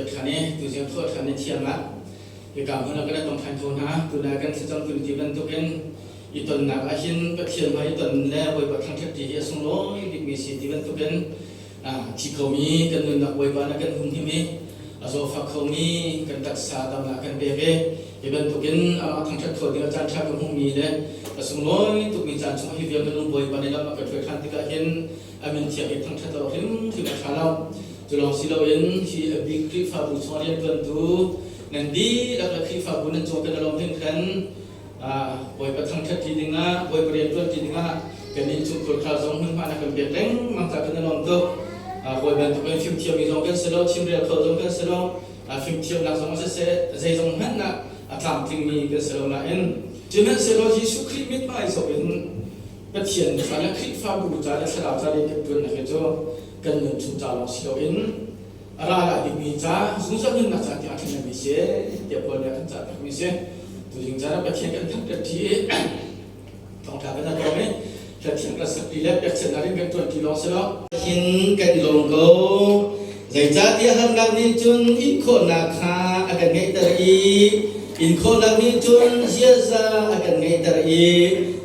piak ṭhan i tuzing thawh ṭhan i thiang ah hika hmun ah kan i tong ṭhan kho hna. Tunai kan thlacam tu ti bantukin i tonnak ah hin Pathian hmai i ton le Bawipa thangṭhat ṭi hi a sunglawi bikmi si ti bantukin thi khomi kan nunnak Bawipa na kan humhim i a zawfak khomi kan taksa damnak kan pek i hi bantukin amah thangṭhat kho ding ah caan ṭha ka hmuhmi le a sunglawi tukmi caan chung hi vial minung Bawipa nih lam a ka hruai ṭhan tikah hin a min thiang i thangṭhat awk hrimhrim a ṭha lo. Cu lawng si loin hi a bik Khrihfabu chung rianṭuantu nan dihlak le Khrihfabu nan cung kan i lawm hringhran. Bawipa thangṭhat ṭi dingah, Bawipa rianṭuan ṭi dingah kan innchungkhur khal zong hmunhma na kan pek lengmang ca kan i lawm tuk. Hawi bantukin fimthiammi zong kan si lo, chimrel kho zong kan si lo, fimthiamnak zong siseh, zeizong hmanh ah a tlamtlingmi kan si lo nain sihmanhsehlaw Jesuh Khrih mithmai zoh in Pathian ca le Khrihfabu ca le thlarau ca rian kan ṭuannak hi cu kan nun chung ca lawng si loin a ra lai dingmi ca zungzal nunnak ca tiang a ṭhahnemmi si tiah Paul nih a kan cahpiakmi si. Tuzing caan ah Pathian kan thangṭhat ṭi i thawngṭha kan tuah i Pathian kan sak ṭi le pekchanhnak in kan ṭuan ṭi lawng si lo. Hin kan i lawm ko. Zeicahtiah harnak nih cun inkhawhnak kha a kan ngeihter i inkhawhnak nih cun ziaza a kan ngeihter i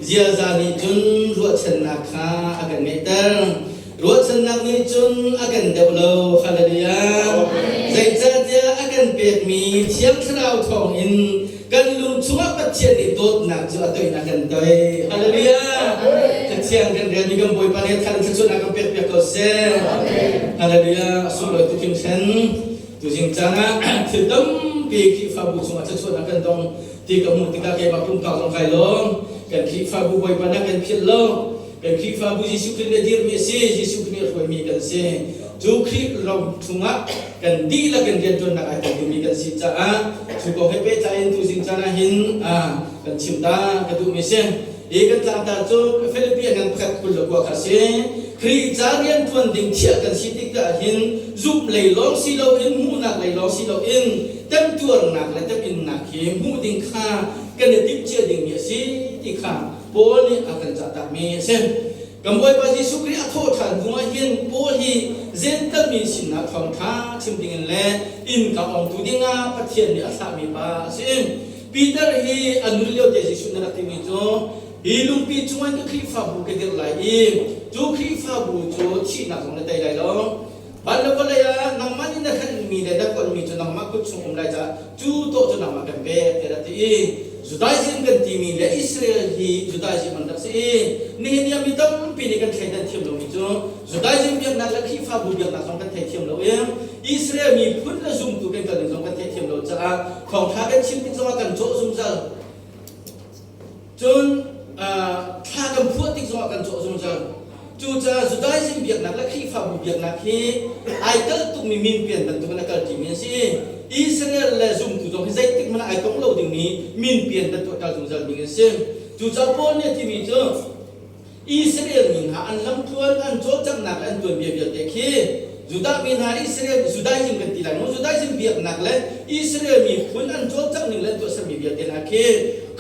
ziaza nih cun ruahchannak kha a kan ngeihter. Ruahchannak nih cun a kan deuh lo. Hallelujah. Zeicahtiah a kan pekmi Thiang Thlarau thawngin kan lung chungah Pathian nih dawtnak cu a toih a kan toih. Hallelujah. Cathiang kan relmi kan Bawipa nih than thluachuahnak kan pek piak ko seh. Hallelujah. A sunglawi tuk hringhran. Tuzing caan ah thil tampi Khrihfabu chungah thluachuahnak kan dong ti ka hmuh tikah keimah pumpak zong kai lawm. Kan Khrihfabu Bawipa nih kan philh lo. Kan Khrihfabu Jesuh Khrih nih dirmi a si, Jesuh Khrih nih a hruaimi kan si. Cu Khrih ram chungah kan dihlak in rianṭuannak ai tel dingmi kan si caah cu kong he pehtlai in tuzing caan ah hin kan chim ta ka duhmi si. Hi kan tlangtar cu Philippi a ngan pakhat 21 kha si. Khrih ca rianṭuan ding thiah kan si tik ah hin zumh lei lawng si loin hmuhnak lei lawng si loin temtuarnak le teminnak hi hmuh ding kha kan i timhcia dingmi a si ti kha Paul nih a kan cahtakmi a si. Kan Bawipa Jesuh Khrih a thawhṭhan hnu ah hin Paul hi Jentail mi sinah thawngṭha chim dingin le innka ongtu dingah Pathian nih a thlahmi pa a si. Peter hi a nun lio te Jesuh nih a rak timi cu hi lungpi cungah ka Khrihfabu ka dirh lai i cu Khrihfabu cu thihnak zong na tei lai lo. Van le vawlei ah nangmah nih na hrenhmi le na konmi cu nangmah kut chung um lai caah cu tawh cu nangmah kan pek tiah a ti i Judaism kan timi le Israel hi Judaism an rak si i nihin ni ah mi tampi nih kan thleidan thiam lomi cu Judaism biaknak le Khrihfabu biaknak zong kan thei thiam lo i Israel miphun le zumtu kan kal ding zong kan theih thiam lo caah thawngṭha kan chim tik zongah kan cawh zungzal. Cun thla kan phuah tik zongah kan cawh zungzal. Cucaah Judaism biaknak le Khrihfabu biaknak hi ai kal tukmi minpian bantukin a kal ṭimi an si. Israel le zumtu zong hi zeitik hmanh ah ai tong lo dingmi minpian bantuk a kal zungzal ding an si. Cucaah Paul nih a timi cu Israel mi hna an lamtluan, an cawlcanghnak le an tuanbia vialte khi Judah mi hna Israel Judaism kan ti lai maw Judaism biaknak le Israel miphun an cawlcangh ning le an tuahsermi vialte hna khi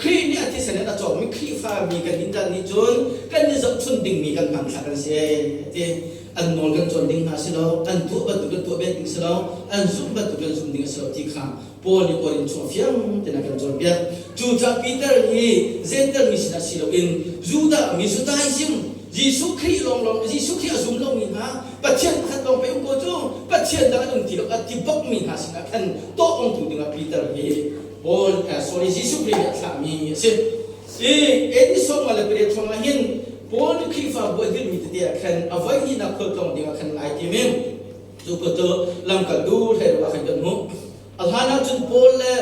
Khrih nih a thisen in a cawkmi Khrihfa mi kan in dan nih cun kan i zohchun dingmi kan hmanthlak an si ti an nawl kan cawn ding hna si lo an tuah bantuk kan tuah bet ding si lo an zumh bantuk kan zumh ding a si lo ti kha Paul nih Korin chung fiang tein a kan cawnpiak. Cucaah Peter hi Jentail mi sinah si loin Judah mi Judaism Jesuh Khrih lawnglawng Jesuh Khrih a zum lomi hna Pathian pakhat lawng pei um ko cu Pathian dang an um ti lo a ti bakmi hna sinah khan tawh ongtu dingah Peter hi Paul sorry Jesuh Khrih nih a thlahmi a si. I AD 58 chungah hin Paul nih Khrihfabu a dirhmi tete ah khan a voi hnihnak khualtlawng dingah khan ai tim i Cu ka cu lamkaltu hlei ah khan kan hmuh. A hlan ah cun Paul le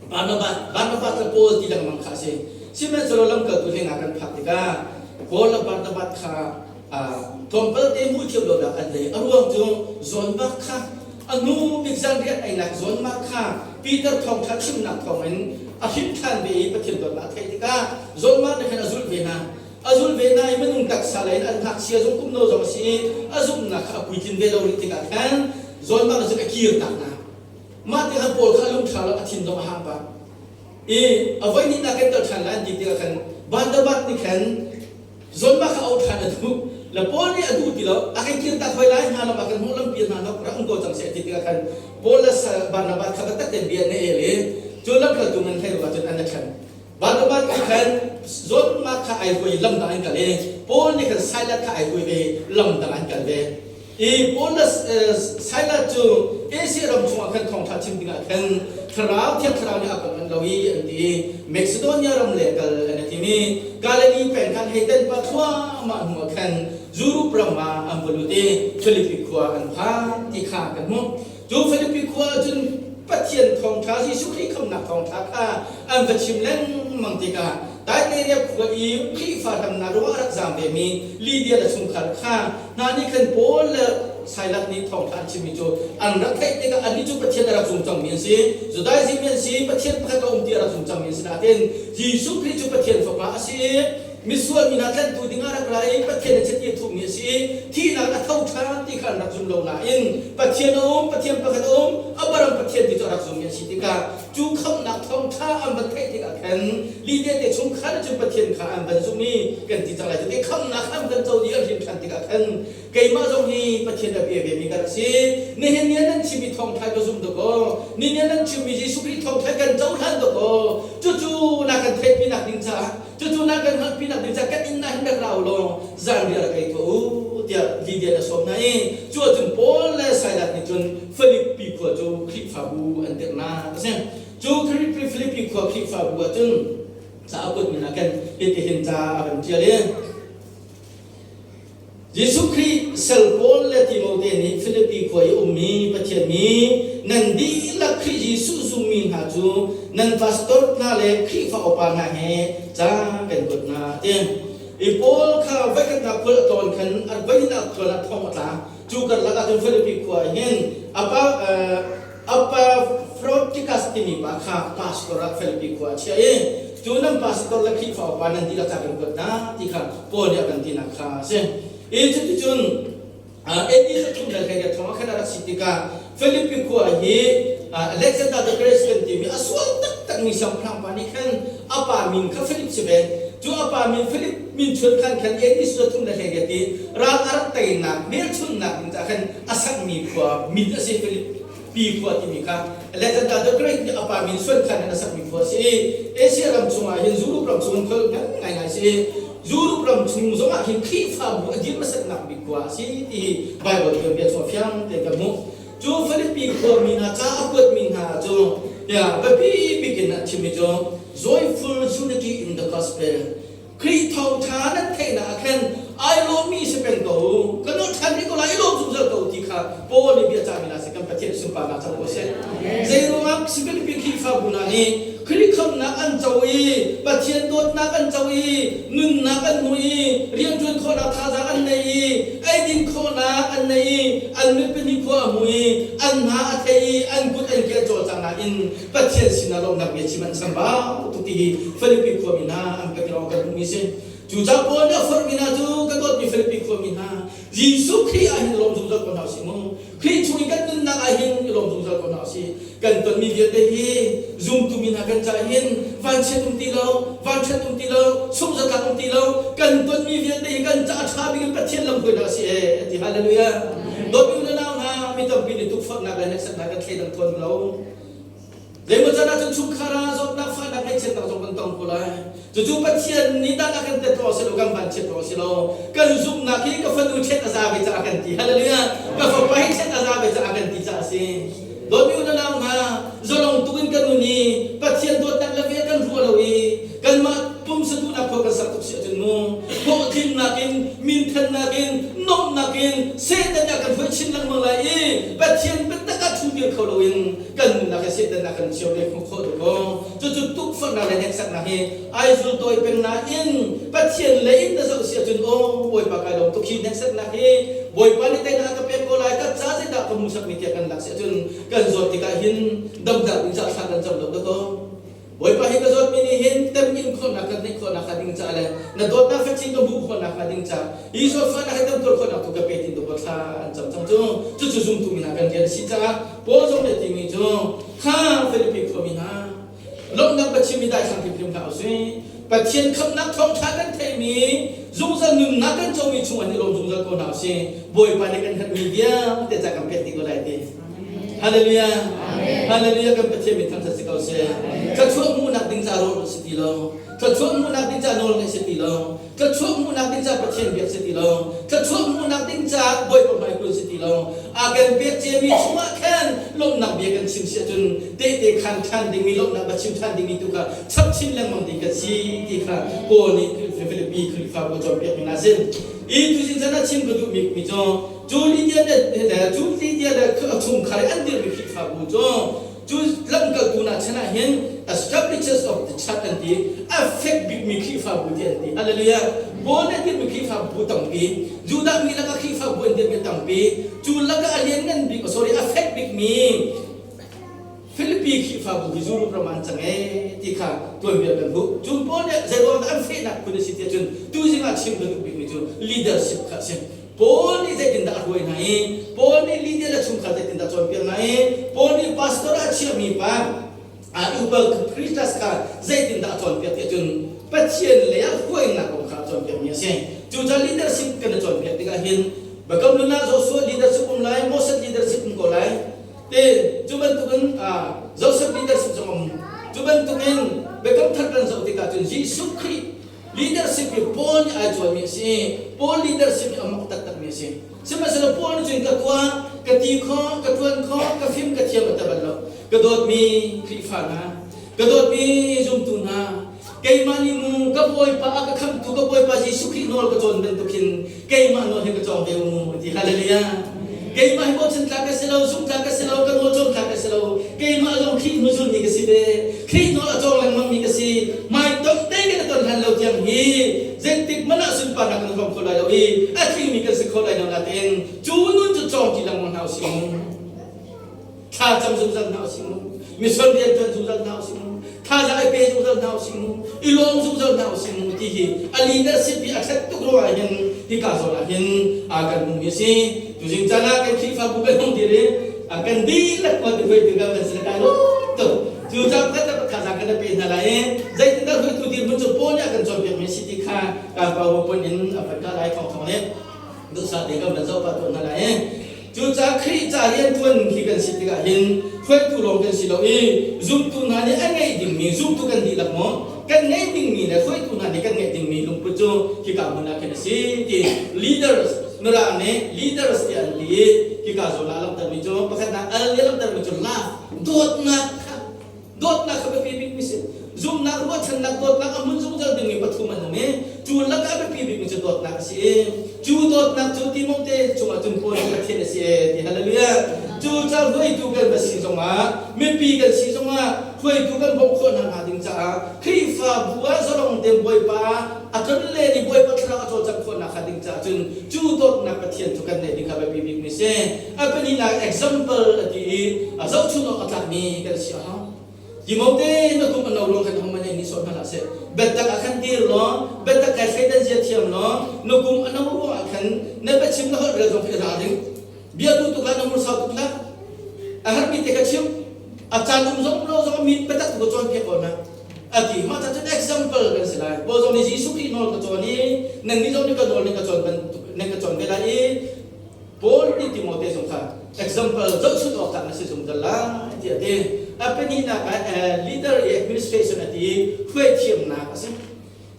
Barnabas, Barnabas le Paul ti lengmang kha a si. Sihmanhsehlaw lamkaltu hlei nga kan phak tikah Paul le Barnabas kha tlawmpal te hmuh thiam lonak an nei. A ruang cu John Mark kha a hnu bik zanriat einak John Mark kha Peter thawngṭha chimnak thawngin a hrim ṭhan ve i Pathian dawtnak a theih tikah John Mark nih khan a zulh ve hna. A zulh ve hna i minung taksa lei in an ngakchia zong kum no zong a si i a zumhnak kha a puitlin ve lo rih tikah khan zawnnak cun a kir tak hna. Mah tikah Paul kha a lung ṭha lo, a thin zong a hang pah. I a voi hnihnak kan kal ṭhan lai an ti tikah khan Barnabas nih khan zawnnak kha auh ṭhan a duh. Le Paul nih a duh ti lo, a kan kir tak hoi lai hna lam ah kan hmuh lampi hna nok rak um ko cang seh ti tikah khan Paul le Barnabas kha biatak tein bia an i el i cu lamkaltu ngan hlei ruah cun an i ṭhen. Barnabas nih khan John Mark kha ai hruai i lam dang an kal i Paul nih khan Silas kha ai hruai ve i lam dang an kal ve. I Paul le Silas cu Asia ram chungah khan thawngṭha chim dingah khan Thlarau Thiang Thlarau nih a kan onh lo i an ti i Macedonia ram le kal an i tim i Galilee peng khan hei tan pah thluahmah hnuah khan Europe ram ah an va lut i Philippi khua an phan ti kha kan hmuh. Cu Philippi khua ah cun Pathian thawngṭha Jesuh Khrih khamhnak thawngṭha kha an va chim lengmang tikah Taiteriya khua i Khrihfa hramnak ruangah a rak zaam vemi Lydia le chungkhar kha hna nih khan Paul le Silas nih thawngṭha an chimmi cu an rak theih tikah annih cu Pathian a rak zum cangmi an si. Judaism an si, Pathian pakhat a um ti a rak zum cangmi an si nain Jesuh Khrih cu Pathian Fapa a si i misual mi hna tlanhtu dingah rak ra i Pathian a chiti a thukmi a si i thihnak a tho ṭhan ti kha an rak zum lo nain Pathian a um, Pathian pakhat a um, Abraham Pathian ti cu a rak zummi an si tikah cu khamhnak thawngṭha an van theih tikah khan Lydia te chungkhar cun Pathian kha an van zumh i kan ti cang lai cuti khamhnak an van co dih an hrin ṭhan tikah khan keimah zong hi Pathian a bia vemi ka rak si. Nihin ni ah nan chimmi thawngṭha ka zum tuk aw. Nihin ni ah nan chimmi Jesuh Khrih thawngṭha kan cohlan tuk aw. Cucu na kan theihpinak ding caah Cucu na kan hngalhpinak ding caah kan inn ah hin rak ra u law zanriah rak ei tuah u tiah Lydia a sawm hna i cu ahcun Paul le Silas nih cun Filipi khua cu Khrihfabu an dirhnak a si. Cu Filipi khua Khrihfabu ah cun ca a kuatmi hna khan hitihin ca a van ṭial i Jesuh Khrih sal Paul le Timote nih Filipi khua i ummi Pathian mi nan dihlak Khrih Jesuh zummi hna cu nan pastor hna le Khrihfa upa hna he ca kan kuat hna a ti. I Paul kha voikhatnak khual a tlawn khan a voihnihnak khual ah thong a tla. Cu karlak ah cun Filipi khua ah hin apa Epaphroditus timi pa kha pastor ah Filipi khua a chiah i cu nan pastor le Khrihfa upa nan dihlak ca kan kuat hna ti kha Paul nih a kan tinak kha a si. I cuticun AD thum le 18 thong ah khan a rak si tikah Filipi khua hi Alexander the Great kan timi a sual taktakmi siangpahrang pa nih khan a pa min kha Philip si ve. Cu a pa min Philip min chun khan khan AD 38 i ral a rak teinak hmelchunhnak ding caah khan a sakmi khua min a si Philippi khua timi kha Alexander the Great nih a pa min suan khan in a sakmi khua a si i Asia ram chungah hin Europe ram chung khua ngan ngaingai si i Europe ram chung zongah hin Khrihfabu a dir hmasatnak bik khua a si ti hi Bible tuanbia chung fiang tein kan hmuh. Cu Philippi khua mi hna ca a kuatmi hna cu tiah biapi bik in a chimmi cu joyful unity in the gospel Khrih thawngṭha nan theihnak ah khan ai lawmmi si peng ko u. Ka nolh ṭhan rih ko lai, i lawm zungzal ko u ti kha Paul nih bia cahmi hna sih kan Pathian sunparnak cang ko seh. Zeiruangah Filipi Khrihfabu hna nih Khrih khamhnak an co i Pathian dawtnak an co i nunnak an hmu i rianṭuan khawhnak thazaang an nei i eidin khawhnak an nei i an mit pahnih khua a hmu i an hna a thei i an kut an ke a cawlcang nain Pathian sinah lawmhnak bia chim an chambau tuk ti hi Filipi khuami hna an kan i kan hmuhmi si. Cucaah Paul nih a forhmi hna cu ka dawtmi Filipi khuami hna Jesuh Khrih ah hin lawm zungzal ko hna usih mu. Khrih chung i kan nunnak ah hin i lawm zungzal ko hna usih. Kan tonmi vialte hi zumtu mi hna kan caah hin vanchiat um ti lo, vanṭhat um ti lo, sungzatlak um ti lo, kan tonmi vialte hi kan caah ṭha bik in Pathian lamhruainak a si ee, ti hallelujah. Dawtmi u le nau hna, mi tampi nih tukforhnak le hneksaknak kan thleidang tawn lo. Zeimaw can ahcun chungkhar ah zawtnak fahnak ngaihchiatnak zong kan tong ko lai. Cucu Pathian nih dan a kan tet ruang si lo, kan vanchiat ruang si lo. Kan zumhnak hi ka fanu ṭhet a za ve caah kan ti. Hallelujah. Ka fapa hi ṭhet a za ve caah kan ti caah a si. Dawtmi u le nau hna, zalong tuk in kan nun i Pathian dawtnak le vel kan ruah lo i kanmah pumsa duhnak khua kan sak tuk si ahcun mu hlawhtlinnak in minthannak in nomhnak in Satan nih a kan hruai chin lengmang lai i Pathian biatak ah ṭhu dir kho loin kan nunnak hi Satan a kan cheu le khawh khawh tuk ko. Cucu tukforhnak le hneksaknak hi ai zultawi peng nain Pathian lei in na zoh si ahcun aw Bawipa kai lawm tuk hi hneksaknak hi Bawipa nih teinak a ka pek ko lai ka ca zeidah ka hmuhsakmi tiah kan lak si ahcun kan zawt tikah hin damter ding caah thla kan cam lo dakaw. Bawipa hi ka zawtmi nih hin temhin khawhnak kan neih khawhnak hnga ding caah le na dawtnak fekchin ka hmuh khawhnak hnga ding caah hi zawtfahnak hi temtuar khawhnak tu ka pe tin dawt thla an cam cang cu cucu zumtu mi hna kan rian a si caah Paul zong nih a timi cu kha Filipi khuami hna lawmhnak va chim i daithlang hrimhrim hlah usih. Pathian khamhnak thawngṭha kan theihmi zungzal nunnak kan comi chung an i lawm zungzal ko hna usih. Bawipa nih kan herhmi vialte ca kan pek dih ko lai ti. Hallelujah. Hallelujah kan Pathian min thangṭhat si ko seh. Thluachuah hmuhnak ding ca rawl si ti lo. Thluachuah hmuhnak ding ca nawl ngeih si ti lo. Thluachuah hmuhnak ding ca Pathian biak si ti lo. Thluachuah hmuhnak ding ca Bawipa hmai kun si ti lo. A kan pek ciami chungah khan lawmhnak bia kan chim si ahcun tehte khan ṭhan dingmi lawmhnak va chim ṭhan dingmi tu kha chap chin lengmang ding kan si ti kha Paul nih Filipi Khrihfabu cawnpiakmi hna sin. I tuzing chan ah chim ka duhmi mi cu Cu Lydia le cu Lydia le chungkhar i an dirhmi Khrihfabu cu cu lamkaltu hna chan ah hin establishes of the church an ti a fek bikmi Khrihfabu ti an ti. Hallelujah. Paul nih a dirhmi Khrihfabu tampi, Judah mi lakah Khrihfabu an dirhmi tampi, cu lakah a lianngan bik, sorry, a fek bikmi Filipi Khrihfabu hi Europe ram ah an cang ee ti kha tuanbia kan hmuh. Cun Paul nih zeiruang dah an fehnak phun a si tiah cun tuzing ah chim ka duh bikmi cu leadership kha a si. Paul nih zeitindah a hruai hna i Paul nih Lydia le chungkhar zeitindah a cawnpiak hna i Paul nih pastor ah a chiahmi pa upa Christus kha zeitindah a cawnpiak tiah cun Pathian lei ah hruainak kong kha a cawnpiakmi a si. Cucaah leadership kan i cawnpiak tikah hin Biakam Hlun ah Joshua leadership um lai, Moses leadership um ko lai. Te cu bantukin Joseph leadership zong um. Cu bantukin Biakam Thar kan zoh tikah cun Jesuh Khrih Leadership hi Paul nih ai cawnmi a si i Paul leadership hi a mak taktakmi a si. Sihmanhsehlaw Paul nih cun ka tuah, ka ti khawh, ka ṭuan khawh, ka fim, ka thiam a ti bal lo. Ka dawtmi Khrihfa hna, ka dawtmi zumtu hna, keimah nih mu ka Bawipa a ka khamhtu ka Bawipa Jesuh Khrih nawl ka cawn bantuk hin keimah nawl hi ka cawng ve u mu ti. Hallelujah. Keimah hi bochan tlak ka si lo, zumh tlak ka si lo, ka nawl cawn tlak ka si lo. Keimah zong Khrih hnuzulmi ka si ve. Khrih nawl a cawng lengmangmi ka si. Hmaitonh te kan i ton hlan lo tiang hi zeitik hmanh ah sunparnak kan hrawm kho lai lo i a tlingmi kan si kho lai lo nain cu nun cu cawng ti lengmang hna usih mu. Thla cam zungzal hna usih mu. Mission rian ṭuan zungzal hna usih mu. Thazaang i pe zungzal hna usih mu. I lawm zungzal hna usih mu ti hi a leadership hi a ṭhat tuk ruangah hin hika zawn ah hin kan hmuhmi a si. Tuzing caan ah kan Khrihfabu kan hung dir i kan dihlak kuat hruaitu kan van si le kai lawm tuk. Cu caan khat le thazaang kan pe hna lai i zeitindah hruaitu dirhmun cu Paul nih a kan cawnpiakmi a si ti kha kan PowerPoint in a van kah lai thawngthawng nih duhsah te kan van zoh pah tuah hna lai i cucaah Khrih ca rianṭuan khi kan si tikah hin hruaitu lawng kan si lo i zumtu hna nih a ngeih dingmi zumtu kan dihlak maw kan ngeih dingmi le hruaitu hna nih kan ngeih dingmi lungput cu hika hmun ah khin a si ti leaders mirang nih leaders tiah an ti i hika zawn ah a langhtermi cu pakhatnak al nih a langhtermi cu love dawtnak kha dawtnak kha biapi bikmi si zumhnak ruahchannak dawtnak a hmun zungzal dingmi pathum an um i cu lakah a biapi bikmi cu dawtnak a si i cu dawtnak cu Timote cungah cun Paul nih Pathian a si e ti hallelujah cu ca hruaitu kan va si zongah mipi kan si zongah hruaitu kan bawmh khawh hna hnga ding caah Khrihfabu ah zalong tein Bawipa a tlon len i Bawipa thlarau a cawlcangh khawhnak hnga ding caah cun cu dawtnak Pathian cu kan neih ding kha biapi bikmi si. A pahnihnak example a ti i a zohchunh awk a tlakmi kan si a hau. Timote na kum a no ruang khan hohmanh nih sawh hna hlah seh. Biatak ah khan dir law, biatak kai thleidan zia thiam law, na kum a no ruangah khan na biachim na holh rel zong khi i ralring. Bia duh tuk hlah, na hmur sau tuk hlah. A herhmi te kha chim. A caan um zong lo zong mi biatak tu ka cawnpiak ko hna. A ti. Mah ca cun example kan si lai. Paul zong nih Jesuh Khrih nawl ka cawn i nannih zong nih ka nawl nih ka cawn bantuk nan ka cawn ve lai i Paul nih Timote zong kha example zohchunh awk tlak na si zungzal lai tiah a ti. A pahnihnak ah leader i administration a ti i hruaithiamnak a si.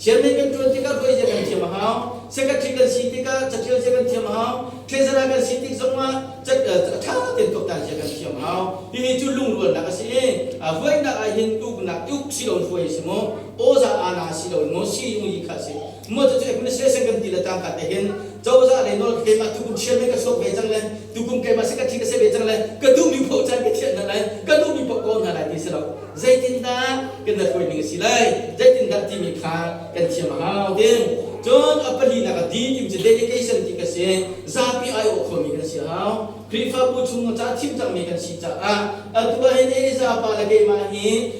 Chairman kan ṭuan tikah hruaizia kan thiam a hau. Secretary kan si tikah caṭial zia kan thiam a hau. Treasurer kan si tik zongah ṭha tein tuaktan zia kan thiam a hau. Hihi cu lungrualnak a si i hruainak ah hin uknak uk si loin hruai a si maw, awza ana si loin maw, si ung yi kha a si. Maw cucu administration kan ti le cangka te hin cozah lei nawl keimah tukum chairman ka chuak ve cang le tukum keimah secretary ka si ve cang le ka duhmi paoh caan ka thianh hna lai ka duhmi paoh kawl hna lai ti si lo zeitindah kan na hruai ning a si lai zeitindah timi kha kan thiam a hau tin cun a palinak a di timi cu dedication ti ka si zapi aiawh khomi kan si a hau Khrihfabu chung ca thim cangmi kan si caah atu ah hin Eliza pa le keimah hi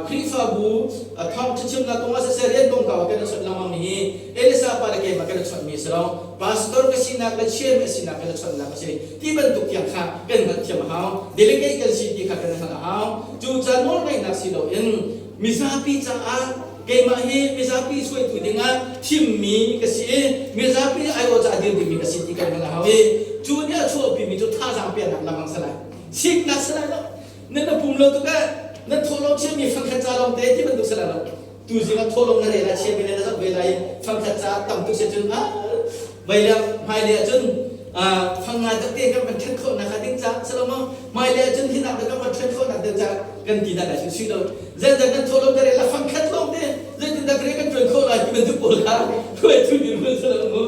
Khrihfabu thawngṭha chimnak kong ah siseh rian kongkau ah kan i chawnh lengmang hi Elisa pa le keimah kan i chawnhmi a si lo. Pastor ka sinak le chairman a sinak kan i chawnhnak a si. Ti bantuk tiang kha kan hngalhthiam a hau. Delegate kan si ti kha kan hngalh a hau. Cucaah nawlngeihnak si loin mizapi caah. Keimah hi mizapi hruaitu dingah thimmi ka si i mizapi aiawh ca dir dingmi ka si ti kan hngalh a hau i cu nih a chuahpimi cu thazaang peknak lam ang si lai. Siknak si lai lo. Nan na pum lo tuk eh nan thawhlawm chiahmi fangkhat ca lawng te ti bantuk si lai lo. Tuzing ah thawhlawm na rel ah chiahmi le na zoh ve lai i fangkhat ca tam tuk si cun ah Vei le hmailei ahcun fang nga tak te kan van ṭhen khawhnak kha ding ca si lo maw? Hmailei ahcun hi nak kan van ṭhen khawhnak ding ca kan ti hna lai cu si lo. Zeidah kan thawh lo ka rel a fang khat lawng te zeitindah ka kan ṭuan khawh lai ti bantuk pawl kha hruaitu dirhmun si lo mu.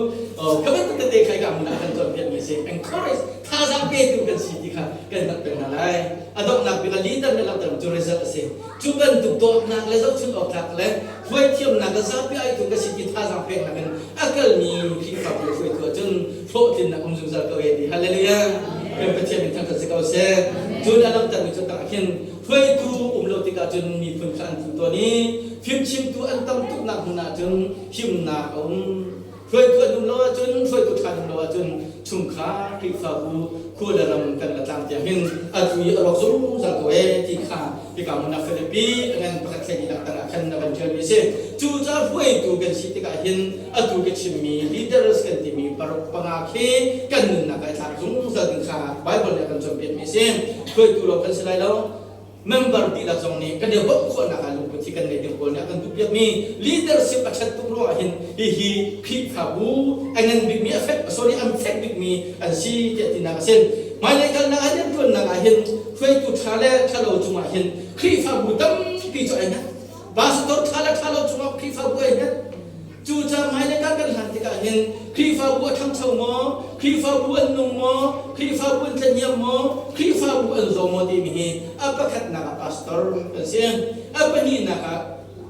Kha bantuk tete khai ka hmun ah kan cawnpiakmi si. Encourage thazaang petu kan si ti kha kan hngalh peng hna lai. A donghnak bik ah leader le langhter cu result a si. Cu bantuk dawtnak le zohchunh awk tlak le hruaithiamnak le zapi aitu ka si ti thazaang peknak in a kalmi Khrihfabu hruaitu ahcun hlawhtlinnak um zungzal ko e ti. Hallelujah! Kan Pathian min thangṭhat si ko seh. Cun a langhtermi cu tah khin hruaitu um lo tikah cun miphun kha an tlu tawn i fimchimtu an tam tuknak hmun ah cun himnak a um. Hruaitu an um lo ahcun, hruaitu ṭha an um lo ahcun chungkhar, Khrihfabu, khua le ram kan la tlang tiang hin a tlu i a rawk zungzal ko ee ti kha hika hmun ah Filipi a ngan pakhat hlei nak tangah khan a van ṭialmi a si. Cucaah hruaitu kan si tikah hin atu ka chimmi leaders kan timi paruk panga khi kan nunnak ah i thlak zungzal ding kha Bible nih a kan cawnpiakmi a si. Hruaitu lawng kan si lai lo. Member dihlak zong nih kan i bawmh khawhnak ah lungput hi kan ngeih ding pawl nih a kan duhpiakmi leadership a ṭhat tuk ruangah hin hihi Khrihfabu a ngan bikmi a fek sorry an fek bikmi an si tiah tinak a si. Hmailei kalnak ah rianṭuannak ah hin hruaitu ṭha le ṭhalo cungah hin Khrihfabu tampi cu ai hngat. Pastor ṭha le ṭhalo cungah Khrihfabu ai hngat. Cucaah hmailei kan kan hlan tikah hin Khrihfabu a ṭhangcho maw, Khrihfabu an nung maw, Khrihfabu an tlaniam maw, Khrihfabu an zaw maw timi hi a pakhatnak ah pastor kan si. A pahnihnak ah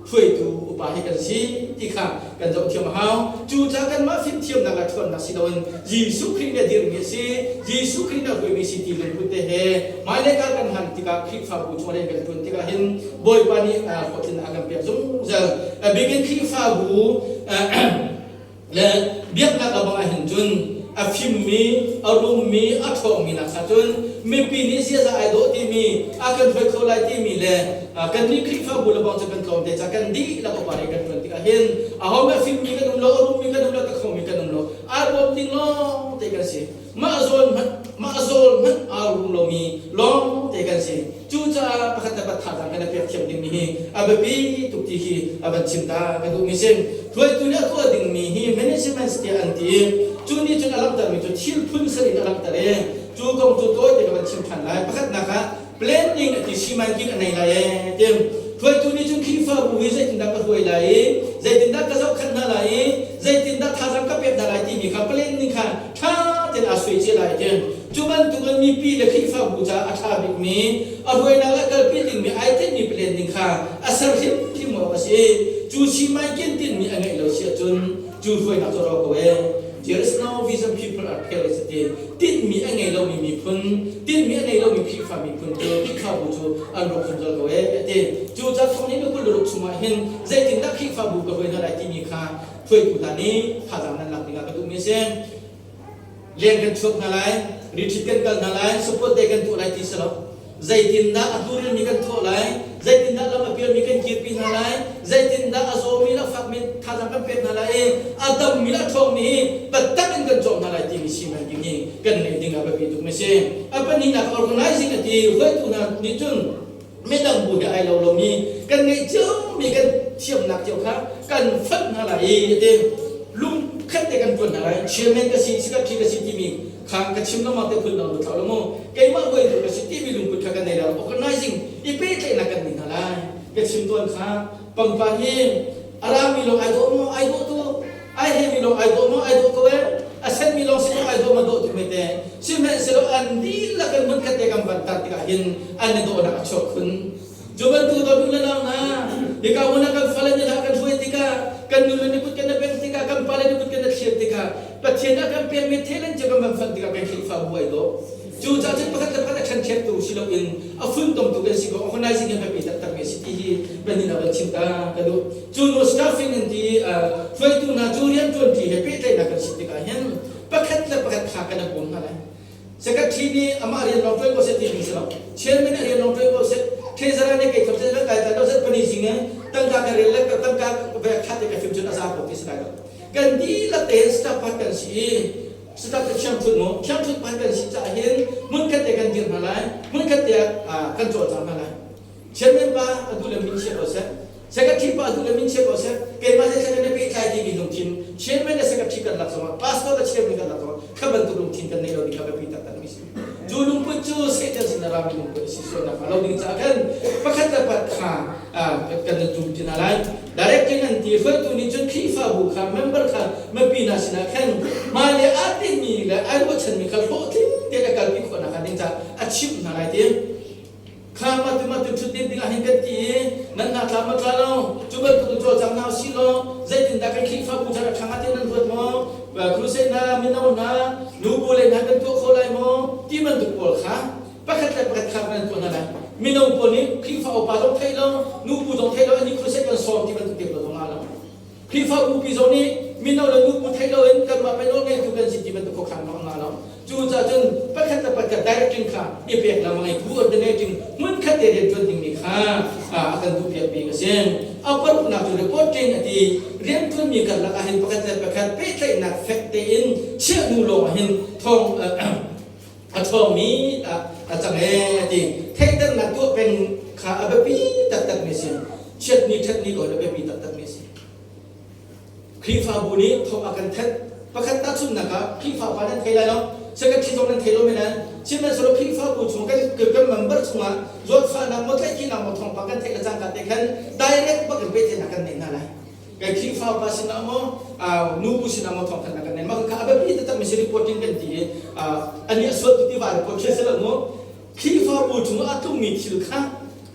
hruaitu upa hi kan si ti kha kan zohthiam a hau. Cucaah kanmah fimthiamnak le ṭhawnnak si loin Jesuh Khrih nih a dirhmi a si, Jesuh Khrih nih a hruaimi si ti lungput te he hmailei kar kan hlan tikah Khrihfabu chung rian kan ṭuan tikah hin Bawipa nih hlawhtlinnak a kan pek zungzal. A bikin Khrihfabu le biaknak a bang ahhin cun a fimmi, a rummi, a ṭhawngmi nak kha cun mipi nih ziaza ai dawh timi, a kan hruai kho lai timi le kannih Khrihfabu le bang cu kan tlawm te ca kan dihlak upa nih kan ṭuan tikah hin aho a fimmi kan um lo, a rummi kan um lo, takhomi kan um lo, ai bawm ding lawng te kan si. Mah zawn hmanh mah zawl hmanh aa rum lomi lawng te kan si. Cucaah pakhat le pakhat thazaang kan i pek thiam dingmi hi a biapi tuk ti hi a van chim ta ka duhmi si. Hruaitu nih a tuah dingmi hi management tiah an ti i cu nih cun a langhtermi cu thil phun sarih in a langhter i cu kong cu tawite ka van chim ṭhan lai. Pakhatnak ah planning a ti simankin a nei lai ee ti. Hruaitu nih cun Khrihfabu hi zeitindah ka hruai lai i zeitindah ka zohkhenh hna lai i zeitindah thazaang ka pek hna lai timi kha planning kha ṭha tein aa suai cia lai ti. Cu bantukin mipi le Khrihfabu caah a ṭha bikmi, a hruainak le kalpi dingmi ai tinhmi planning kha a ser hrimhrim awk a si. Cu simankin tinhmi a ngeih lo si ahcun cu hruainak cu a rawk ko ee. There is no vision people are careless a ti. Tinhmi a ngei lomi miphun, tinhmi a ngei lomi Khrihfa miphun cu Khrihfabu cu an rawk zungzal ko ee a ti. Cu ca thong nih 26 chungah hin zeitindah Khrihfabu ka hruai hna lai timi kha hruaitu hna nih thazaang nan lak dingah ka duhmi a si. Leng kan chuak hna lai, retreat kan kal hna lai, support day kan tuah lai ti si lo. Zeitindah a hnurelmi kan thawh lai, zeitindah lam a pialmi kan kirpi hna lai, zeitindah a zawmi le a fakmi thazaang kan pek hna lai i a dammi le a ṭhawngmi hi biatak in kan cawm hna lai timi siman ding hi kan ngeih ding ah biapi tuk mi si. A pahnihnak organizing a ti hruaitu hna nih cun midang bu he ai lo lomi kan ngeih ciomi kan thiamnak cio kha kan fonh hna lai i a ti. Lungkhat te kan ṭuan hna lai. Chairman ka si, secretary ka si timi kha ka chim lengmang te phun dang thlau lo mu keimah hruaitu ka si timi lungput kha kan nei lo organizing i pehtlaihnak kan nei hna lai ka chim tawn kha pangpar hi a rami lawng ai dawh maw ai dawh tu ai hemi lawng ai dawh maw ai dawh ko eh a senmi lawng si ai dawh ma dawh tu mete sihmanhsehlaw an dihlak in hmunkhat te kan van tar tikah hin an i dawhnak a chuak khun Cu bantuk dawt nu le nau hna, hika hmun ah kan fale nih kan hruai tikah, kan nu le nih kut kan na bengh tikah, kan pale nih kut kan na thlir tikah, Pathian a kan pekmi talent cu kan van fanh tikah kan Khrihfabu ai dawh. Cu caah cun pakhat le pakhat a ṭhenṭhektu si loin a funtomtu kan si ko, organizing hi a biapi taktakmi a si ti hi panin ah van chim ta ka duh. Cu nu staffing an ti hruaitu hna cu rianṭuanṭi he pehtlaihnak kan si tikah hin pakhat le pakhat kha kan i bawm hna lai. Secretary nih amah rian lawng ṭuan ko seh ti ding si lo. Chairman nih a rian lawng ṭuan ko seh. Treasurer nih kei thok kai tlai lo zat pani zing e. Tangka ka rel le tangka ve khat te ka fim cun a za ko ti si lai lo. Kan dihlak tein staff pakhat kan si i staff cu thiangthunh mu thiangthunh pakhat kan si caah hin hmunkhat te kan dir hna lai hmunkhat te ah kan cawlcang hna lai. Chairman pa a duh le min chia ko seh secretary pa a duh le min chia ko seh keimah he kan i pehtlai timi lungthin chairman le secretary kan lak zongah pastor le chairman kan lak zongah kha bantuk lungthin kan neih lo ding kha biapi taktak mi si. Cu lungput cu Satan sin a rami lungput a si sualnak hnga lo ding caah khan pakhat le pakhat kha kan tum ti hna lai. Directing an ti hruaitu nih cun Khrihfabu kha member kha mipi hna sinah khan hmailei aa tinhmi le ai ruahchanmi kha hlawhtling tein a kalpi khawh nakhnga ding caah a chimh hna lai ti. Kha mah tu mah tu ṭhut ding ding ah hin kan ti i nan hna tla maw tla lo cu bantuk in cawlcang hna usih law zeitindah kan Khrihfabu thar a ṭhang ah tiah nan ruat maw? Crusade hna mino hna nubu le hna kan tuah kho lai maw? Ti bantuk pawl kha pakhat le pakhat kha kan tuah hna lai. Mino pawl nih Khrihfa upa zong theih lo, nubu zong theih lo, an i crusade kan sawm ti bantuk te pawl zong ah lo. Khrihfabu pi zong nih mino le nubu theih loin kanmah pei nawlngeitu kan si ti bantuk khuakhan lawng hna lo. Cucaah cun pakhat le pakhat directing kha i pek lengmang i coordinating hmunkhat te rian ṭuan dingmi kha a kan duhpiakmi a si. A paruknak cu reporting a ti. Rianṭuanmi karlak ah hin pakhat le pakhat pehtlaihnak fek tein chiah hnu lawng ah hin thawng a ṭhawngmi a cang ee a ti. Theihternak tuah peng kha a biapi taktakmi a si. Chiatni ṭhatni ko a biapi taktakmi a si. Khrihfabu nih thawng a kan thanh. Pakhat tahchunhnak ah Khrihfa pa nan thei lai lo, secretary zong nan thei lo men lai. Sihmanhsehlaw Khrihfabu chung kan kan member chungah zawtfahnak maw tlaihkhihnak maw thawngpang kan theih le cangka te khan direct bak in pehtlaihnak kan neih hna lai. Kan Khrihfa upa sinah maw nubu sinah maw thawngthanhnak kan nei. Mah kha a biapi taktak mi si reporting kan ti i ani a sual tu tiva report khi a si lo mu. Khrihfabu chungah a tlungmi thil kha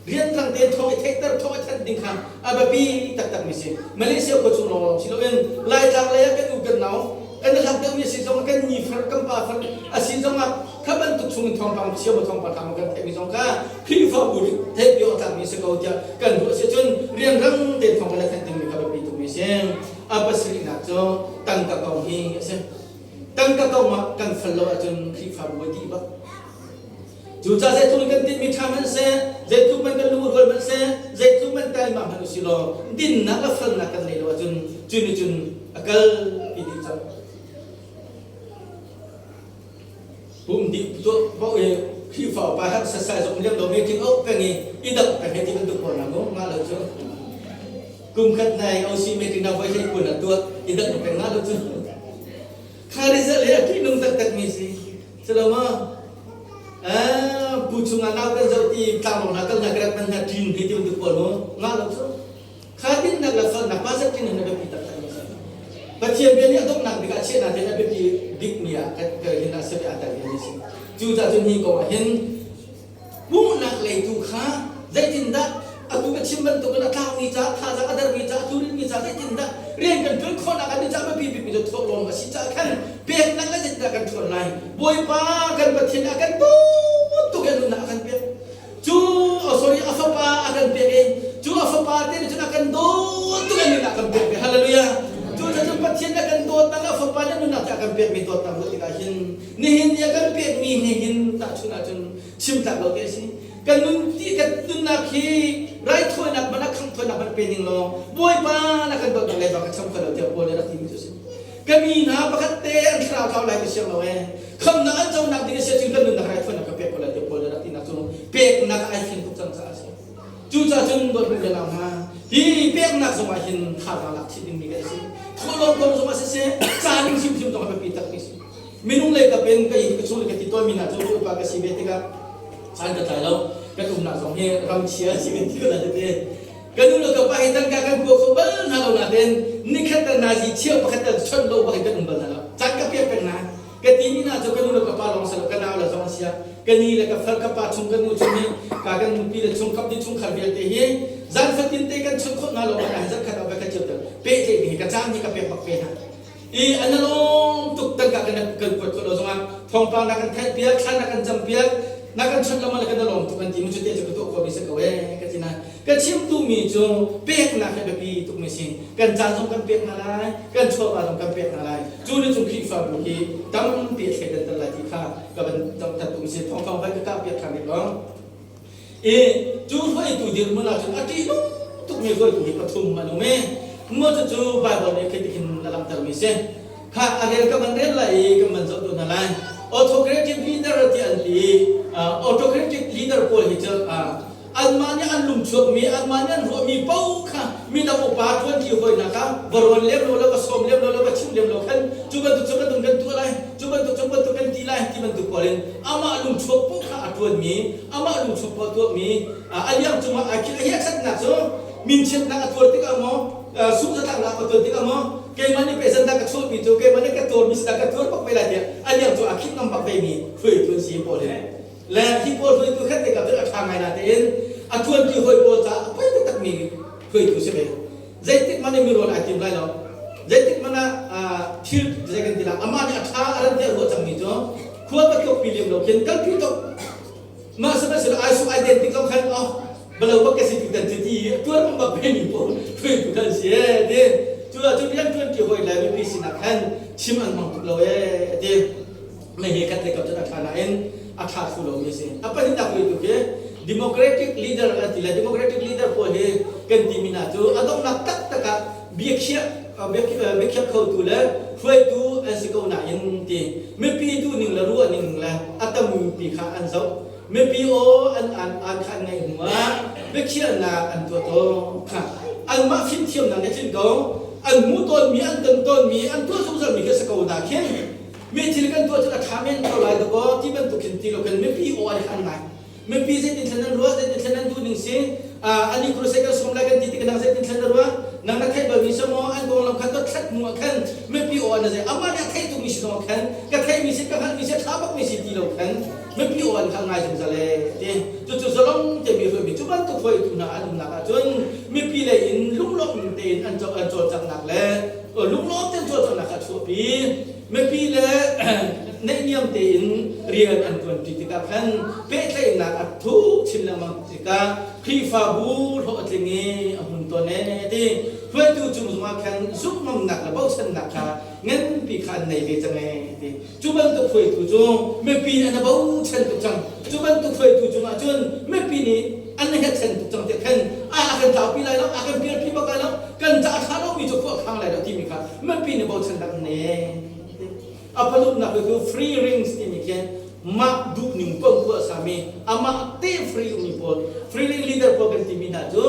rianrang tein thawng i theihter thawng i thanh ding kha a biapi taktakmi si. Malaysia khua chung lawnglawng si loin Laitlang lei ah kan u kan nau kan hlat deuhmi a si zongah kan ni far kan pa far a si zongah kha bantuk chung in thawngpang chia maw thawngpang ṭha maw kan theihmi zong kha Khrihfabu nih theihpi awk tlakmi si ko tiah kan ruah si cun rianrang tein thawng kan thanh dingmi kha biapi tukmi si. A pasarihnak cu tangka kong hi a si. Tangka kong ah kan fal lo ahcun Khrihfabu a dih bak. Cucaah zeitluk in kan tinhmi ṭha hmanh seh, zeitluk man kan lung rual hmanh seh, zeitluk man taima hmanh usih law dinnak le felnak kan neih lo ahcun cu nih cun a kal pi dih cang. Pum dih tuah paoh i Khrihfa upa han sasai zong liam lo meeting auh peng i i dangh peng he ti bantuk pawl hna mu ngah lo cu. Kum khat nai OC meeting na voi hlei kun ah tuah i dangh peng ngah lo cu. Kha result he a ṭihnung taktakmi si. Silo ma? Bu chungah nau kan zoh ti tlanglawng hna kal hna ka rat man hna ṭin hei ti bantuk pawl mu ngah lo cu. Kha dinnak le felnak pa zat ṭin hin a biapi taktak mi si. Pathian bia nih a donghnak bik ah chiahnak hin a biapi bikmi ah kan hin a si a tel mi si. Cucaah cun hi kong ah hin Hmuhnak lei tu kha zeitindah atu ka chim bantukin a tlaumi ca, thazaang a dermi ca, a tlurimi ca zeitindah rian kan ṭuan khawhnak ah ca biapi bikmi cu thawhlawm a si caah khan peknak le zeitindah kan ṭuan lai. Bawipa kan Pathian a kan dawt tuk i a nunnak a kan pek. Cu oh sorry a fapa a kan pek i cu a fapa te nih cun a kan dawt tuk i a nunnak a kan pek ve. Hallelujah. Cu cun Pathian a kan dawtnak a fapa nih a nunnak te a kan pekmi dawtnak ruah tikah hin Nihin ni a kan pekmi he hin tahchunh ahcun chim tlak lo te a si. Kan nun ti kan nunnak hi raithawinak man a khanghthawinak man pe ning law Bawipa na kan dawtnak le bak a cham kho lo tiah Paul nih rak timi cu a si. Ka mi hna pakhat te an thlarau tlau lai ti siang lo ee. Khamnak an conak ding a si ahcun kan nunnak raithawinak ka pek ko lai tiah Paul nih rak tinak cu peknak ai fian tuk cang caah a si. Cucaah cun dawtmi unau hna, hi peknak zongah hin thazaang lak chih dingmi kan si. Thawhlawm kong zongah siseh, ca ning hrimhrim zong a biapi takmi si. Minung lei kap in ka ka chung le ka ti tawnmi hna cu upa ka si ve tikah caan ka tlai lo. Kan umnak zong hi ramchia si kan ti ko lai tete. Ka nu le ka pa hi tangka kan kua kho bal hna lo nain nikhat tal nazi cheu pakhat tal chawnh lo bak in kan um bal hna lo. Caan ka pek peng hna. Ka timi hna cu ka nu le ka pa lawng si lo, ka nau le zong a sia. Ka ni le ka far, ka pa chung, ka nu chung hi ka kan nupi le chungkhap di chungkhar vialte hi zan fatin te kan chawnh khawh hna lo ah zarkhat ah ka cio tal pehtlaih ding hi ka caan hi ka pek bak ve hna. I an lawm tuk tangka kan kan kuat khawh lo zongah thawngpang na kan theih piak, thla na kan cam piak, na kan chawnh lama le kan lawm tuk an ti mu cu te cu ka tuah khawh mi si ko ee ka ti na. Ka chim duhmi cu peknak hi biapi tukmi si. Kan caan zong kan pek hna lai, kan chawva zong kan pek hna lai. Cu nih cun Khrihfabu hi tampi a thleidanter lai ti kha ka van tat duhmi si. Thawngthawng van ka kah piak ṭhan rih lo. I cu hruaitu dirhmun ahcun a ṭihnung tukmi hruaitu hi pathum an um i maw cucu Bible nih khi tihin a langhtermi si. Kha a rel ka van rel lai i kan van zoh tu hna lai. Autocratic leader ti an ti i autocratic leader pawl hi cu anmah nih an lungchuakmi anmah nih an ruahmi paoh kha midang upa ṭuanṭi hawi hna kha va rawn lem lo le va sawm lem lo le va chim lem lo khan cu bantuk cu bantuk kan tuah lai, cu bantuk cu bantuk kan ti lai ti bantuk pawl in amah lungchuak paoh kha a ṭuanmi, amah lungchuak paoh a tuahmi a liang cungah ai khinh. A hiahṭhatnak cu minchiatnak a tuar tikah maw, sungzatlaknak a tuar tikah maw, keimah nih pei zandah ka chuahmi cu keimah nih ka tuarmi si dah ka tuar bak ve lai tiah a liang cu aa khinh ngam bak vemi hruaitu an si pawl hi. Le hi pawl hruaitu khat tikah cun a ṭha ngai natein a ṭuanṭi hawi pawl caah a poi taktakmi hruaitu si ve. Zeitik hmanh in mirawl ai tim lai lo. Zeitik hmanh ah thil zei kan ti lai, amah nih a ṭha a ran tiah ruah cangmi cu khua ka tlukpi lem lo khin kalpi tuk. Mah sihmanhsehlaw ai suk ai den tik zong khan oh balo bak ka si tu tan cu ti i tuar bak bak ve mi pawl hruaitu khan si ee ti. Cu ahcun rian ṭuanṭi hawi le mipi sinak khan chim an hmang tuk lo ee ti. Mei he khat le kap cun a ṭha nain a ṭha thlu lomi a si. A pahnihnak hruaitu khi democratic leader an ti le democratic leader pawl hi kan timi hna cu a donghnak taktak ah biakhiah biakhiah khotu le hruaitu an si ko nain ti mipi duhning le ruahning le a tampi kha an zoh. Mipi aw an an an kha an ngaih hnu ah biakhiahnak an tuah tawn kha anmah fimthiamnak nih a tlinh ko. An hmuh tawnmi, an ton tawnmi, an tuah zungzalmi khi a si ko na khin mi thil kan tuah cun a ṭha men ko lai dakaw ti bantuk khin ti lo khin mipi aw an khan ngai. Mipi zeitin thlen an ruah, zeitin thlen an duh ning si, ani crusade kan sawm lai kan ti tik nang zeitin thlen na ruah, nang na theih balmi si maw, an konglam khan dothlat hnu ah khan mipi aw an zai amah nih a theih tukmi si zong khan ka theihmi si ka hngalhmi si a ṭha bakmi si ti lo khan mipi aw an kha ngai zungzal e ti. Cucu zalong te mi hruaimi cu bantuk hruaitu hna an umnak ahcun mipi lei in lunglawm tein an cawlcanghnak le lunglawm tein cawlcanghnak kha a chuahpi. Mipi le naihniam tein rian an ṭuanṭi tikah khan pehtlaihnak a thuk chin lengmang tikah Khrihfabu hlawh a tling i a hmun tawn ee ti. Hruaitu cung zongah khan zumhngamnak le bochannak kha nganpi kha an nei ve cang ee ti. Cu bantuk hruaitu cu mipi nih an i bochan tuk cang. Cu bantuk hruaitu cungah cun mipi nih an i hngatchan tuk cang tiah khan a kan tlaupi lai lo, a kan pialpi bak lai lo, kan ca a ṭha lomi cu khua a khang lai lo timi kha mipi nih bochannak an nei. A pahnihnak cu free rings timi khi mah duhning paoh tuah sami amah te free ummi pawl free ring leader pawl kan timi hna cu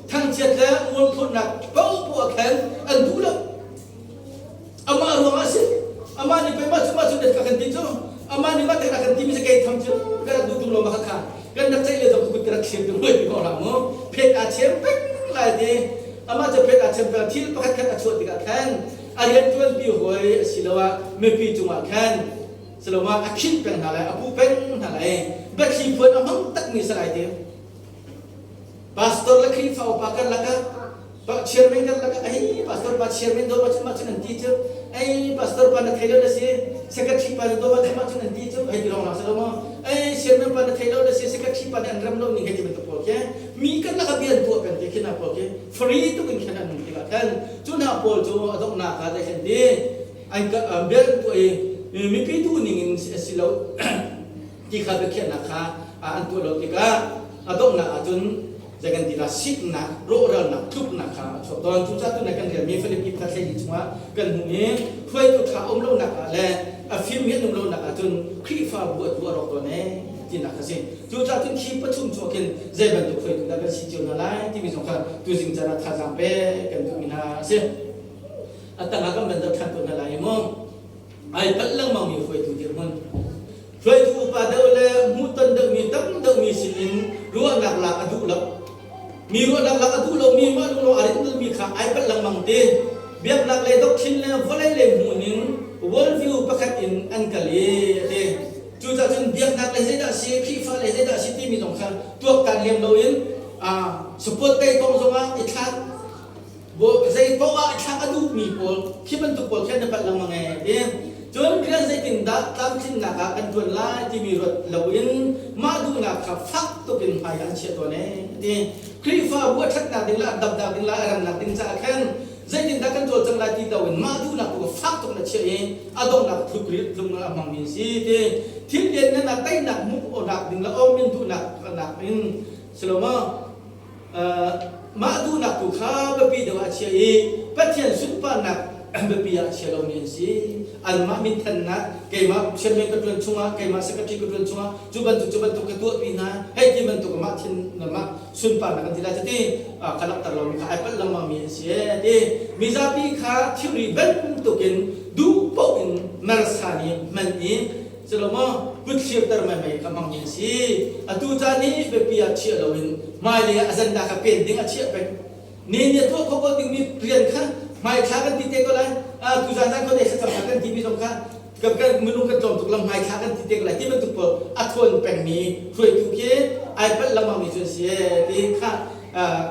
thangchiat le mualphurnak paohpoah khan an duh lo. Amah ruangah a si. Amah nih pei mah cu mah cu ka kan ti cu. Amah nih mah te kan timi cu kei tham cu ka rak duh tung lo ma kha kha. Kan rak ceih le zong kut ka rak thlir tung lo ti ko hlah mu. Phet aa chem peng lai ti. Amah cu phet aa chem peng thil pakhat khat a chuah tikah khan a rianṭuanpi hawi asiloah mipi cungah khan silomah a khinh peng hna lai, a puh peng hna lai. Biathli phuan a hmang takmi si lai ti. Pastor le Khrihfa upa karlak ah pa chairman karlak ah ei pastor pa chairman do ma cun ma cun an ti cu ei pastor pa na thei lo na si secretary pa do ma cun ma cun an ti cu hei ti lawng lang si lo maw ei chairman pa na thei lo na si secretary pa nih an rem lo ning hei ti bantuk pawl khi mi karlak ah bia an tuah peng ti khi hna pawl khi free tuk in khan an um tikah khan cu hna pawl cu a donghnak ah zei khan ti an bia an tuah i mipi duh ning in a si lo ti kha biakhiahnak kha an tuah lo tikah a donghnak ahcun zei kan ti la siknak rawhralnak tluknak kha a chuak tawn. Cucaah tunai kan relmi Filipi pakhat hleili chungah kan hmuh i hruaitu ṭha um lonak ah le a fimmi an um lonak ahcun Khrihfabu a tu a rawk tawn ee tinak a si. Cucaah cun khi pathum chung khin zei bantuk hruaitu dah kan si cio hna lai timi zong kha tuzing caan ah thazaang pek kan duhmi hna a si. A tangah kan van doh ṭhan tawn hna lai i mu. Ai palh lengmangmi hruaitu dirhmun. Hruaitu upa deuh le hmuhton deuhmi tam deuhmi sinin ruahnak lak a duh lo. Mi ruahnak lak a duh lomi mah lunglawng a rinhmi kha ai palh lengmang te. Biaknak lei doctrine le vawlei lei hmuhning worldview pakhat in an kal i a ti. Cucaah cun biaknak lei zeidah a si, Khrihfa lei zeidah a si timi zong kha tuaktan lem loin support tei kong zongah i thlak Zei paoh ah thlak a duhmi pawl khi bantuk pawl khin na palh lengmang ee ti. Cun rian zeitindah tlamtlinnak ah kan ṭuan lai timi ruat loin mah duhnak kha fak tuk in hmai ah an chiah tawn ee ti. Khrihfabu a ṭhatnak ding le a damnak ding le a remnak ding caah khan zeitindah kan cawlcang lai ti loin mah duhnak tu kha fak tuk in a chiah i a donghnak tluk tlung a hmangmi a si ti. Thil lianngan ah teinak hmuh awknak ding le awmin duhnak nak in si lo maw? Mah duhnak tu kha biapi deuh ah a chia i Pathian sunparnak biapi ah a chia lomi an si. Anmah minthannak keimah chairman ka ṭuan chungah keimah secretary ka ṭuan chungah cu bantuk cu bantuk ka tuahpi hna hei ti bantuk mah thin mah sunparnak an ti lai cuti ka langhter lomi kha ai palh lengmangmi an si ee ti mizapi kha thilri bantukin duh paoh in mersan i hman i Culomaw kut thlirter meimei kha hmangmi an si. Atu caan hi biapi ah chiah loin hmailei ah agenda kha pen ding a chiah peng. Ni nih a tuah khawh ko dingmi rian kha hmaithla kan ti te ko lai. Tuzan zan khuadei thlacam kha kan timi zong kha kan minung kan tlawm tuk lam hmaithla kan ti te ko lai ti bantuk pawl a thawn pengmi hruaitu khi ai palh lengmangmi cu an si ee ti kha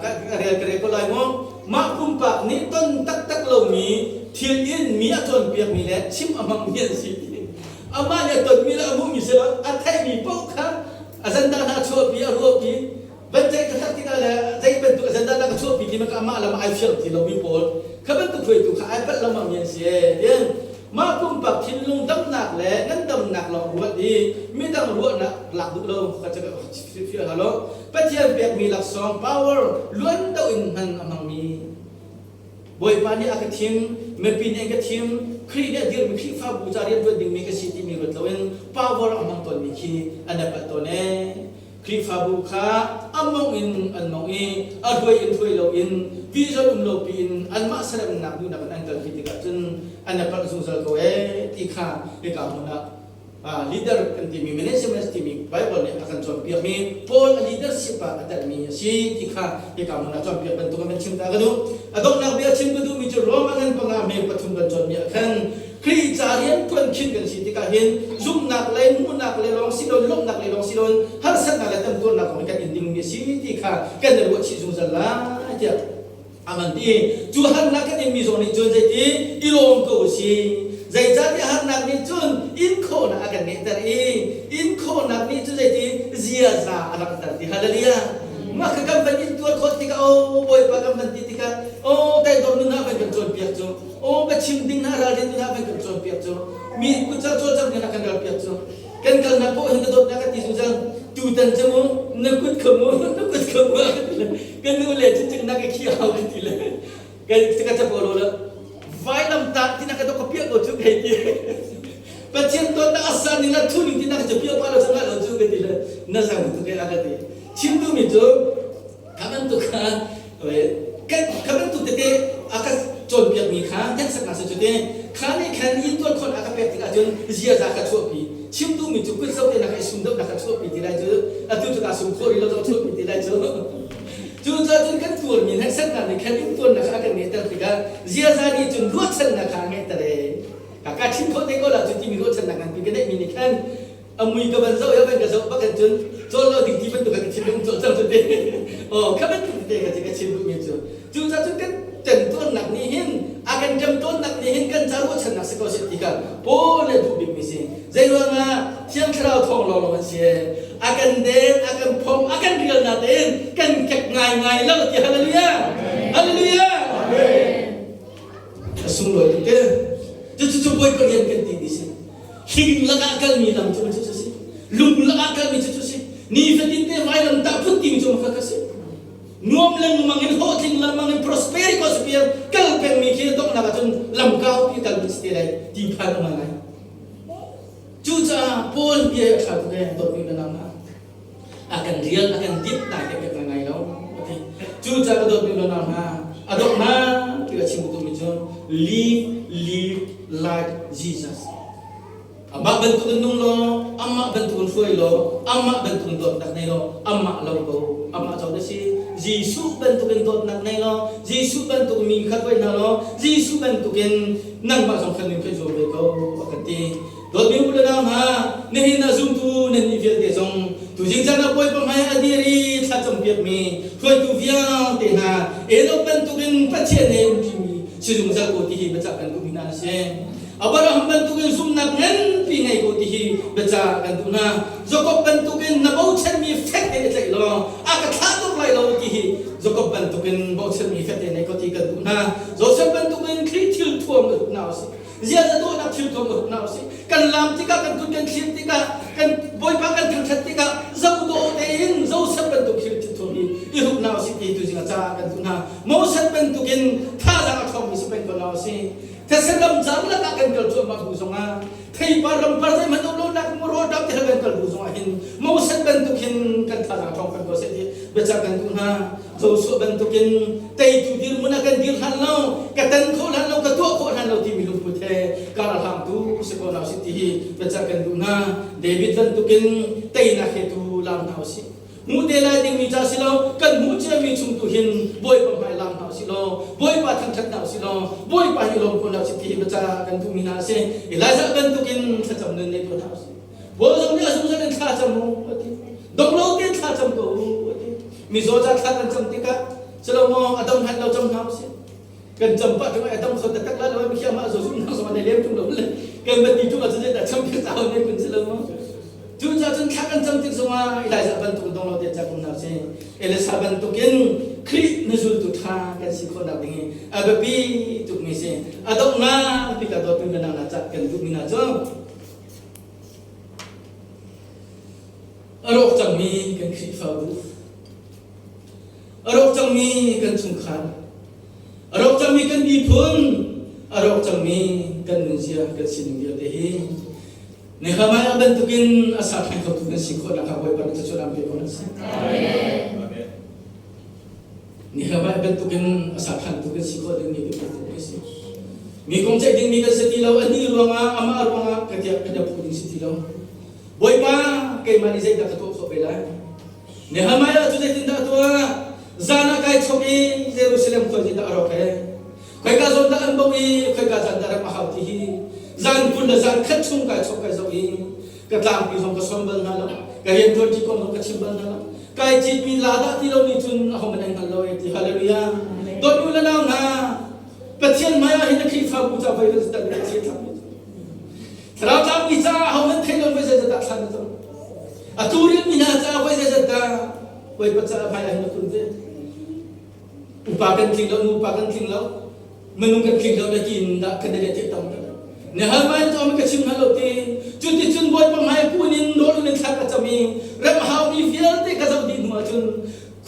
ka rel ka rel ko lai mu. Mah pumpak nih ton taktak lomi thil in mi a cawnpiakmi le chim a hmangmi an si. Amah nih a tonmi le a hmuhmi si lo, a theihmi paoh kha a zandah hna a chuahpi, a ruahpi. Van ceih taktak tikah le zei bantuk a zandah dah ka chuahpi ti kha amah lam ai fiang ti lomi pawl kha bantuk hruaitu kha ai palh lengmangmi an si. Tiang mah pumpak thinlung damnak le ngandamnak lawng ruat i midang ruahnak lak duh lo kha fial halo. Pathian pekmi laksawng power luan deuh in hman a hmangmi Bawipa nih a ka thim, mipi nih an ka thim, Khrih nih a dirhmi Khrihfabu ca rian ṭuan dingmi ka si timi ruat loin power a hmang tawnmi khi an i palh tawn ee. Khrihfabu kha a mongh in an mongh i a hruai in hruai loin vision um lo piin anmah seremnak duhnak in an kalpi tikah cun an i palh zungzal ko ee ti kha hika hmun ah leader kan timi management timi Bible nih a kan cawnpiakmi Paul a leadership ah a telmi a si ti kha hika hmun ah cawnpiak bantuk in kan chim ta ka duh. A donghnak bia chim ka duhmi cu Rome a ngan panga hme pathum kan cawnmi ah khan Khrih ca rian ṭuan khin kan si tikah hin zumhnak le hmuhnak le lawng si loin lawmhnak le lawng si loin harsatnak le temtuarnak kong hi kan in dingmi a si ti kha kan i ruah chih zungzal lai tiah A van ti. Cu harnak kan inmi zong nih cun zeiti i lawm ko u si. Zeicahtiah harnak nih cun in khawhnak a kan ngeihter i in khawhnak nih cun zeiti ziaza a langhter ti. Hallelujah. Mah kha kan van in tuar khawh tikah o Bawipa kan van ti tikah o taidor nun ah van kan cawnpiak cu o biachim ding hna ralrin nun ah van kan cawnpiak cu mi kutcal cawlcangh ding ah kan ralpiak cu kan kalnak paoh hin ka dawtnak ka ti zungzal tutan cu mu na kut kha mu na kut kha mu kan nu le cu cing na ka khi hau ka ti le kan ka capo lo le vailam tak ti na ka dok ka piah ko cu kai ti Pathian dawtnak a san ning la thu ning ti na ka piah pa lo changa lo cu ka ti le na zang tu ke a ka ti chim tu mi cu kha bantuk kha kha bantuk tete a ka cawnpiakmi kha hneksaknak si cu te kha nih khan inn tuan khon a ka pek tikah cun ziaza ka chuahpi chim duhmi cu kut zo te na ka i sum deuh na ka chuahpi ti lai cu atu cu kaa sum khawh rih lo zong chuahpi ti lai cu cucaah cun kan tuarmi hneksaknak nih khan inn tuannak kha a kan ngeihter tikah ziaza nih cun ruahchannak kha a ngeihter ee ka chim khawh te ko la cu timi ruahchannak nganpi ka neihmi nih khan a mui ka van zoh i a van ka zoh bak cun cawl lo ding ti bantuk ka chim um cawh cang cu te oh kha bantuk te ka ka chim duhmi cu cu ca cun kan temtuarnak nih hin a kan temtuarnak nih hin kan ca ruahchannak si ko seh ti kha Paul le duh bikmi si zei ruangah Thiang Thlarau thawng lawnglawng an si a kan den a kan phom a kan rial na tein kan kek ngai ngai lo ti hallelujah hallelujah a sunglawi tuk te cu cu Bawipa rian kan ti mi si Hling lakah kalmi lam cu cu si. Lung lakah kalmi cu cu si. Nifatin te vailam tah phun timi cu makha kha si. Nuam lengmang in hlawhtling lengmang in prosperity ko si kal pengmi khi donghnak ahcun lam kaupi kal si te lai ti phan um ngai. Cucaah Paul bia a ṭha tuk ee dawtmi na nang a kan rial a kan dip ta ke pek ngai lo okay cucaah ka dawtmi na nang hna a donghnak ti ka chim duhmi cu live live like Jesus amah bantuk in nung law amah bantuk in hruai law amah bantuk in dawtnak nei law amah lo ko amah co na si Jesuh bantuk in dawtnak nei law Jesuh bantuk mi kha hruai hna law Jesuh bantuk in nangmah zong khan min khan zuam ve ko a kan ti Dawtmi u le nau hna, nihin ah zumtu nan nih vialte zong tuzing caan ah Bawipa hmai a dir i thlacam piakmi hruaitu vialte hna Enoch bantukin Pathian he umṭimi si zungzal ko ti hi biacah kan duhmi hna a si. Abraham bantukin zumhnak nganpi ngei ko ti hi biacah kan duh hna. Jakob bantukin na bochanmi fek tein i tlaih law a ka thlah tuk lai lo ti hi Jakob bantukin bochanmi fek tein nei ko ti kan duh hna. Joseph bantukin Khrih thil thuam i hruk hna usih. Ziaza dawhnak thil thuam hruk hna usih. Kan lam tikah, kan kut kan thlir tikah, kan Bawipa kan thangṭhat tikah zoh dawh tein Joseph bantuk thil thuam hi i hruk hna usih ti tuzing ah ca kan duh. Moses bantukin thazaang a ṭhawngmi si peng ko hna usih. These ram car lakah kan kal cuahmah bu zongah theipar rampar zeihmanh um lonak rawl ṭam te kan kal bu zongah hin Moses bantuk hin kan thazaang ṭhawng peng ko seh ti biacah kan duh hna. Joshua bantukin teitu dirhmun ah kan dir hlan lo, ka tan khawh hlan lo, ka tuah khawh hlan lo timi lungput he kar a hlangtu si ko hna usih ti hi biacah kan duh hna. David bantukin teinak he tu lam hna usih. Hmuh te lai dingmi ca si lo, kan hmuh ciami chung tu hin Bawipa hmai lam hna usih law, Bawipa thangṭhat hna usih law, Bawipa hi lawm ko hna usih ti hi biacah kan duhmi hna a si. Elijah bantukin thlacam nun nei ko hna usih. Bawi zong nih a zungzal in thla cam u a ti. Dong lo tein thla cam ko u a ti. Mizaw ca thla kan cam tikah silo maw a dam hlan lo cam hna usih. Kan cam pah ṭung ai dam kho taktak la lo mi khi amah zo zum nang zong an lem ṭung lo le kan va ti ṭung ah cun zeidah cam ke cau ne kun silo maw. Cucaah cun thla kan cam tik zongah Elijah bantuk dong lo te cam hna sih. Elisa bantukin Khrih na zultu ṭha kan si khawhnak ding hi a biapi tukmi si. A donghnak bik ah dawtu na nang na cat kan duhmi hna cu a rawk cangmi kan Khrihfabu, a rawk cangmi kan chungkhar, a rawk cangmi kan miphun, a rawk cangmi kan nunzia, kan sining vialte hi Nehemiah bantukin a sa thleng khotu kan si khawh nakhnga Bawipa nih thluachuah an pe ko hna seh. Nehemiah bantukin a sa thantu kan si khawh dingmi biapi tuk a si. Mi kong ceih dingmi kan si ti lo, anih ruangah, amah ruangah ka tiah kan phu ding si ti lo. Bawipa, keimah nih zeidah ka tuah khawh ve lai? Nehemiah cu zeitindah a tuah? Zan ah kai chok i Jerusalem khua zeidah a rawk he? Khoika zawn dah an bawmh i khoika zan dah ram a hau ti hi zan 20 le zan khat chung kai chok kai zoh i ka tlangpi zong ka sawm bal hna lo, ka rianṭuan ṭi kong zong ka chim bal hna lo. Kai citmi la dah ti lo nih cun aho hmanh an hngal lo e ti hallelujah. Dawt u le nau hna, Pathian hmai ah hin a Khrihfabu ca voi kan si tan Pathian thlam mi Thlarau tlangmi caah aho hmanh thei lo voi zeizat dah thlan na cam. Atu rian mi hna caah voi zeizat dah Bawipa caah hmai ah hin na kun ve. Upa kan tling lo, nupa kan tling lo, minung kan tling lo na tiin dah kan i tam tuk. Ne hal mai na ka chim hna lo ti. Cu ti cun Bawipa hmai kun in nawl in thla ka cam i ram haumi vialte ka zoh dih hnu ahcun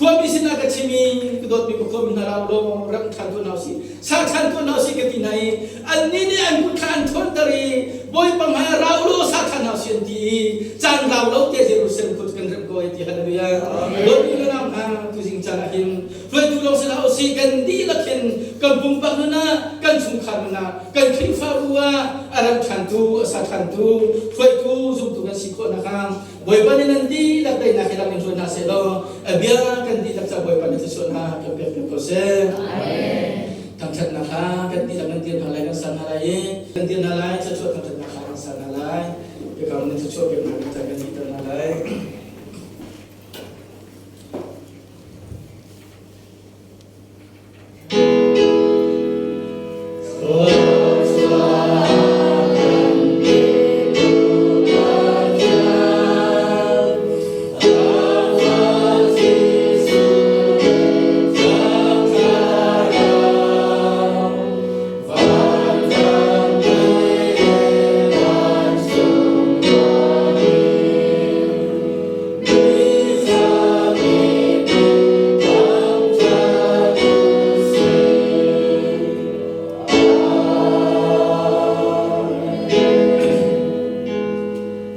khuami sinah ka chim i ka dawtmi ka khuami hna rau law ram ṭhan tuah hna usih, sa ṭhan tuah hna usih ka ti hna i annih nih an kut kha an ṭhawnter i Bawipa hmai ah rau law sa ṭhan hna usih an ti i caan rau lo te Jerusalem khua cu kan remh ko ai ti hallelujah. Dawtmi ka nau hna tuzing caan ah hin hruaitu lawng si hlah usih kan dihlak hin kan pumpak nun ah kan chungkhar nun ah kan Khrihfabu ah a ram ṭhantu a sa ṭhantu hruaitu zumtu kan si khawh nakhnga Bawipa nih nan dihlak daihnak hi lam in hruai hna seh law a bia kan dihlak ca Bawipa nih thluachuah hna kan pek piak ko seh. Thangṭhatnak kha kan dihlak nan dir hna lai kan sa hna lai i kan dir hna lai thluachuah thangṭhatnak kha kan sa hna lai biakam nih thluachuah pek hna kan kan dihter hna lai.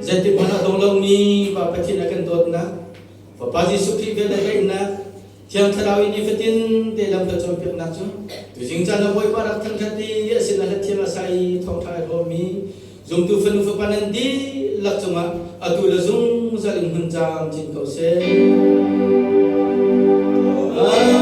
Zeitik hmanh ah dong lomi Pa Pathian a kan dawtnak, Fapa Jesuh Khrih vel le daihnak, Thiang Thlarau in nifatin te lam kan cawnpiaknak cu tuzing caan ah Bawipa rak thangṭhat i a sinah hlat thiam a sa i thawngṭha ai hlawmmi zumtu fanu fapa nan dihlak cungah atu le zungzal in hmun camcin ko seh. Amen.